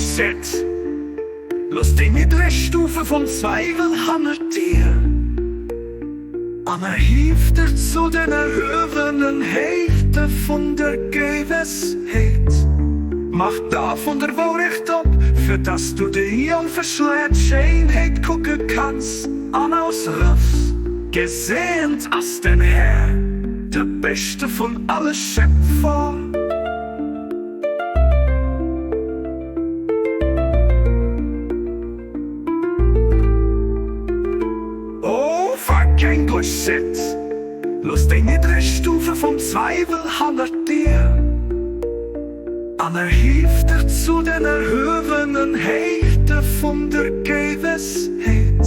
Shit! Looss déi niddreg Stufe vum Zweiwel hannert dir an erhief dech zu den erhuewenen Héichte vun der Gewëssheet. Mach d'A vun der Wourecht op, fir dass du déi onverschleiert Schéinheet kucke kanns an ausruffs, Geseent ass den Här, de Beschte vun alle Schëpfer! Oh, vergéng duerch Sidd! Looss déi niddreg Stufe vum Zweiwel hannert dir an erhief dech zu den erhuewenen Héichte vun der Gewëssheet.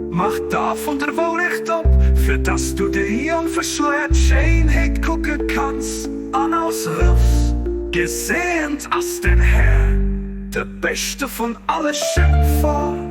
Mach d'A vun der Wourecht op, fir dass du déi onverschleiert Schéinheet kucke kanns an ausruffs, Geseent ass den Här, de Beschte vun alle Schëpfer!